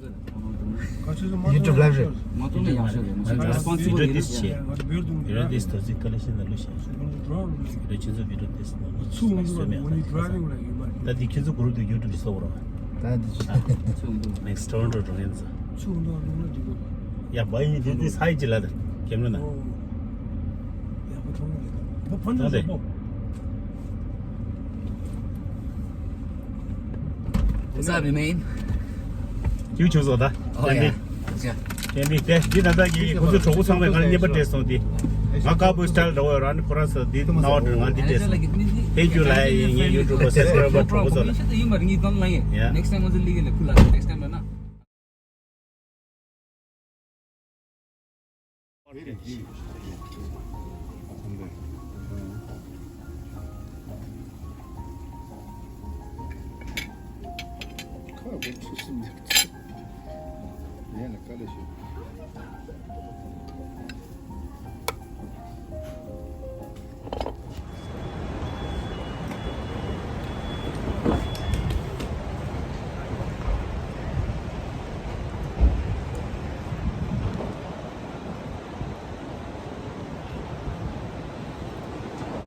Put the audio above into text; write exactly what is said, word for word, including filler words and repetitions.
YouTube live རེད། མ་གཏོགས་ནི་ཡག་ཤོས་རེད། ང་ཚོ་responsible video this ཡིན་ན། བྱས། Video this དོ་ཚིག་ཀ་ལེ་ཤན་ལ་ལུས་ཤིང་། Video ཁྱེད་ཚོ་video this ནང་ལུས་ཤིང་། ད་འདི་ཁྱེད་ཚོ་group དེ་YouTube ཞིག་བཟོ་རོགས། ད་འདི་next Toronto འགྲོ་ཡིན་ས། ཡ་བ་ཡིན། འདི་འདི་ས་ཡི་ཅི་ལ་ད་camera ནང་། What's up, man? ཁྱེད་ཆུ་བཟོ་ད། Oh, yeah. ཡ། ཡ། དེ་འདི་དེ་འདི་ད་ལྟ་གི་ཁོ་ཚོ་གྲོགས་པོ་ཚང་མས་ང་ལ་རྔན་པ་སྤྲད་སོང་། འདི་ང་ཀའོ་བོའི་style འདྲ་བོ་ཡོད་ར། ནི་ཁོ་རང་ཚོ་འདི་ནང་བ་འདྲ། ང་འདི་སྤྲད་སོང་། Thank you ལ་ཡིན། ངའི་YouTube subscriber གྲོགས་པོ་ཚོ་ལ། ཡ། Next time ང་ཚོ་ལི་གི་ལ་ཁུ་ལ་next time ལ་ན།